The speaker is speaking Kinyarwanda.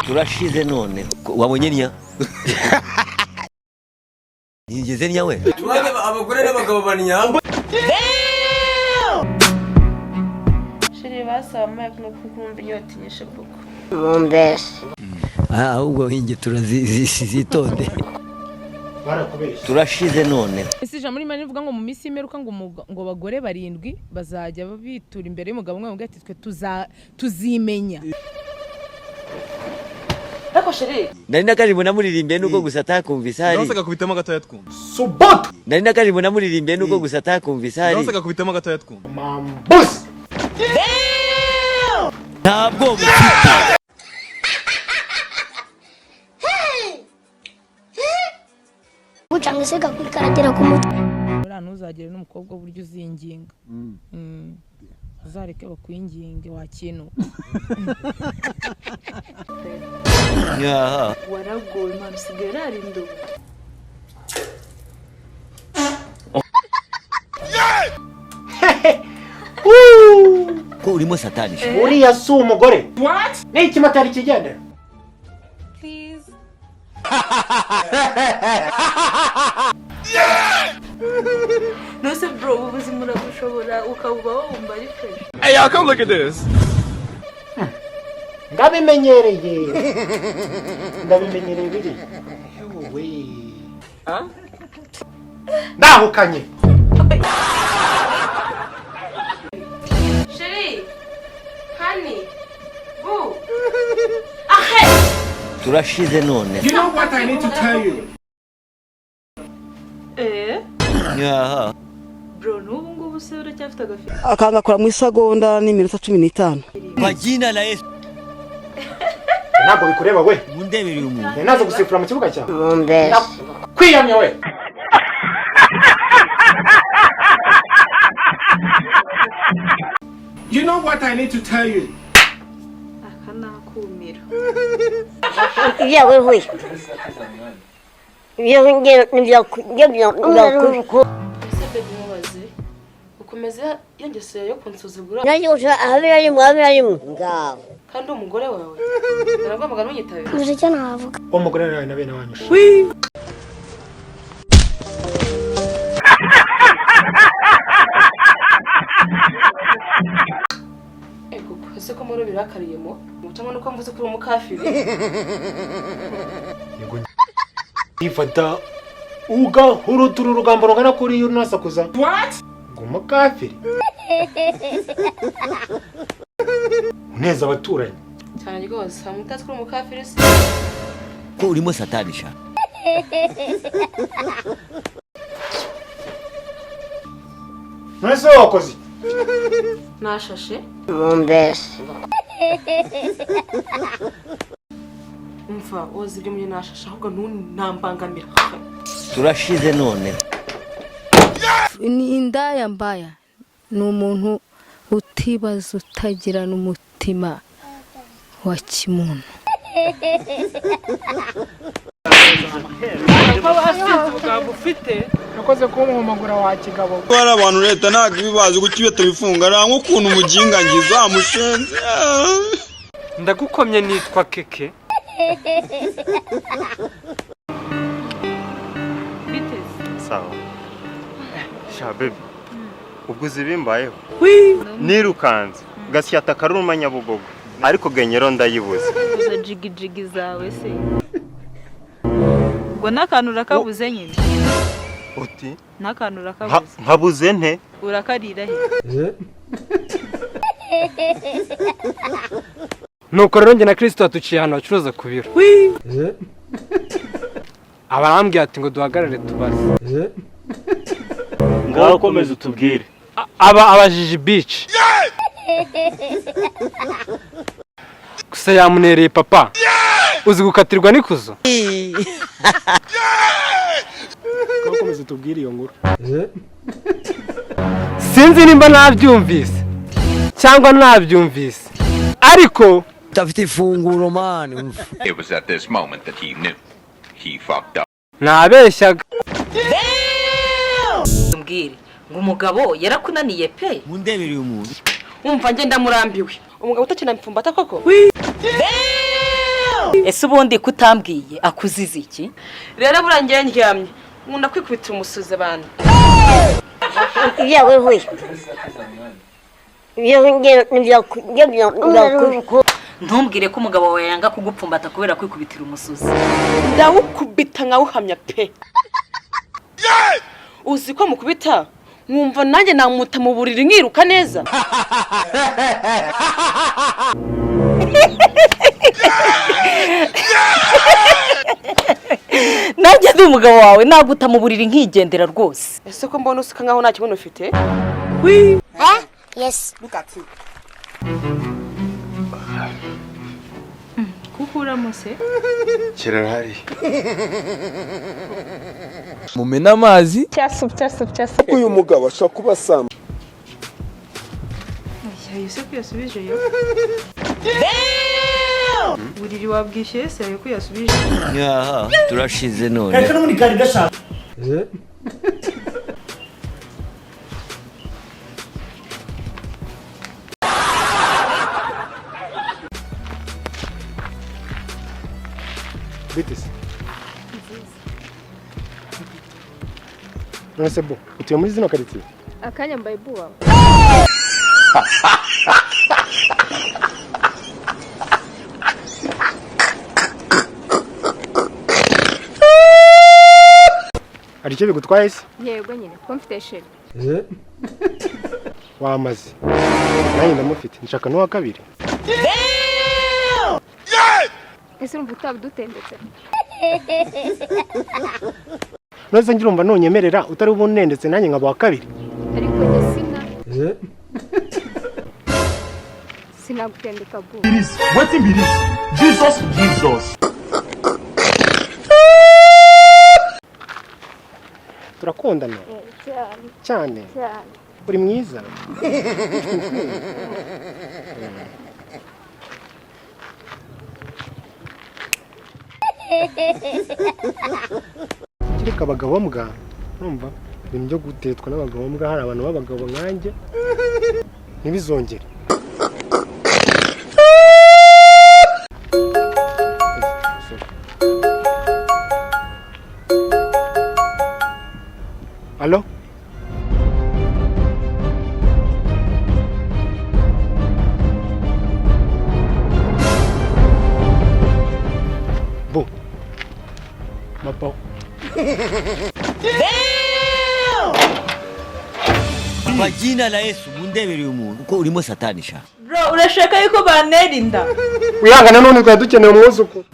Turashize none. Wabonye niya? Nigeze niya we? Abagore n'abagabo banyamba. Chéri, basaba amaye kuno kukumva inyota inyishe koko. Ah, ahubwo inge turazitonde. Barakubeshya. Turashize none. Ese ijambo ry'Imana rivuga ngo mu minsi y'imperuka ngo ngo abagore barindwi bazajya bitura imbere y'umugabo umwe, bavuga ati twe tuzimenya. Ariko chéri, Nari nakaribu namuririmbiye nuko gusa atakumvise hari. Ndabona agakubitamo gatoya twumva. Subutu. Nari nakaribu namuririmbiye nuko gusa atakumvise hari. Ndabona agakubitamo gatoya twumva. Mambuzi. Ntabwo mufite. Gucanga isega kwikaragira ku mutwe. Buriya ntuzagire n'umukobwa uburyo uzinginga. Uzareke bakwinginge wakintu. Aha. Waragowe Imana, usigaye urara indobo. Ko urimo satani. Uriya si umugore. Ni ikimatari kigendera. Please. Nose bro, ubu buzima urabushobora ukabubaho wumva ari fresh? Hey y'all, come look at this. Ndabimenyereye. Ndabimenyereye biri. Ewe. Ndahukanye. Chéri, honey, boo. Ahe! Turashize none. You know what I need to tell you? Eh? Aha. Bro, n'ubu ngubu se uracyafite agafi? Akangakora mu isegonda n'iminota 15. Kwa jina la Yesu. Ntabwo bikureba we. Mundebere uyu muntu. Nari naza gusifura mu kibuga cyawe. Kwiyamye we. You know what I need to tell you? Aka ni akumiro. Ibyago huye. Ibyo Ese baby, mubaze. Ukomeza ya ngeso yawe yo kunsuzugura kandi umugore wawe naragombaga ntunyitabire. Icyo navuga. Uwo mugore nawe na bene wanyu. Ego, ese ko muri birakariyemo cyangwa nuko mvuze ko uri umukafiri? Yego. Ifata ugahurutura urugambo rungana kuri iyo unasakuza. What? Ngo umukafiri. Uneza abaturanyi. Cyane rwose, nta muntu utazi ko uri umukafiri se? Ko urimo satani sha. None se wowe wakoze iki? Nashashe. Umva, woza ibyo muri nashashe, ahubwo ntunambangamira. Turashize none. Ni indaya mbaya, ni umuntu utibaza, utagira n'umutima wa kimuntu. Nakoze kunkomagura wa kigabo. Hari abantu leta ntabwo ibibazi kuko iyo tubifunga nta nk'ukuntu umuginga ngiza wamushenze. Ndagukomye, nitwa Keke. Biteze. Sawa sha baby, ubwo uzi ibimbayeho? Nirukanze gasyata karuma Nyabugogo, ariko genyero ndayibuze. Izo jigijigi zawe se, ubwo n'akantu urakabuze nyine? Uti? N'akantu urakabuze. Nkabuze nte? Urakarira he? Nuko rero njye na Kristo tuciye ahantu bacuruza ku biro, abarambwiye ati ngo duhagarare tubaze. Ngaho komeza utubwire. Aba abajiji bici gusa yamunereye papa, uzi gukatirwa n'ikuzo. Komeza utubwire iyo nkuru. Sinzi nimba nabyumvise cyangwa nabyumvise, ariko Udafite ifunguro man. It was at this moment that he knew. He fucked up. Nabeshyaga. Mbwire ngo umugabo yarakunaniye pe? Mundebere uyu muntu. Umva, njye ndamurambiwe. Umugabo utakina mpfumbata koko? Ese ubundi kutambwiye akuziza iki? Rero burangiye ndyamye. Nkunda kwikubita umusuzi abantu. Ntumbwire ko umugabo wawe yanga kugupfumbata kubera kwikubitira umusuzi. Ndawukubita nkawuhamya pe. Uzi ko mukubita nkumva nanjye namuta mu buriri nkiruka neza. Nanjye ndi umugabo wawe naguta mu buriri nkigendera rwose. Ese ko mbona useka nkaho nta kibuno ufite? Yes. Look at you. Kukuramo se? Kirahari. Mumena amazi. Cyasup cyasup cyasup. Uyu mugabo ashobora kuba asamba. Ayo se kuyasubije yo. Buriri wabwishyuye se ayo kuyasubije. Aha, turashize none. Reka n'ubundi kari gashaka. Bite se? None se bo, utuye muri zino karitsiye? Akanya mbaye buwa. Hari icyo bigutwaye se? Yego nyine, ko mfite sheri. Wamaze. Nanjye ndamufite, nshaka n'uwa kabiri. Ese urumva utabidutendetse? None se njye urumva nunyemerera utari ubunendetse nanjye nkaba uwa kabiri? Ariko njye sina. Sinagutendeka bu. Wetin be this? Jesus, Jesus. Turakundana Cyane. cyane. Cyane. Uri mwiza. Kereka abagabo mbwa, urumva ibintu byo gutetwa n'abagabo mbwa, hari abantu b'abagabo nkanjye ntibizongere. Alo? Bu. Mapo. Kwa jina la Yesu mundebere uyu muntu kuko urimo satani sha. Bro, urashaka yuko bantera inda? Wihangana none twari dukeneye umwuzukuru.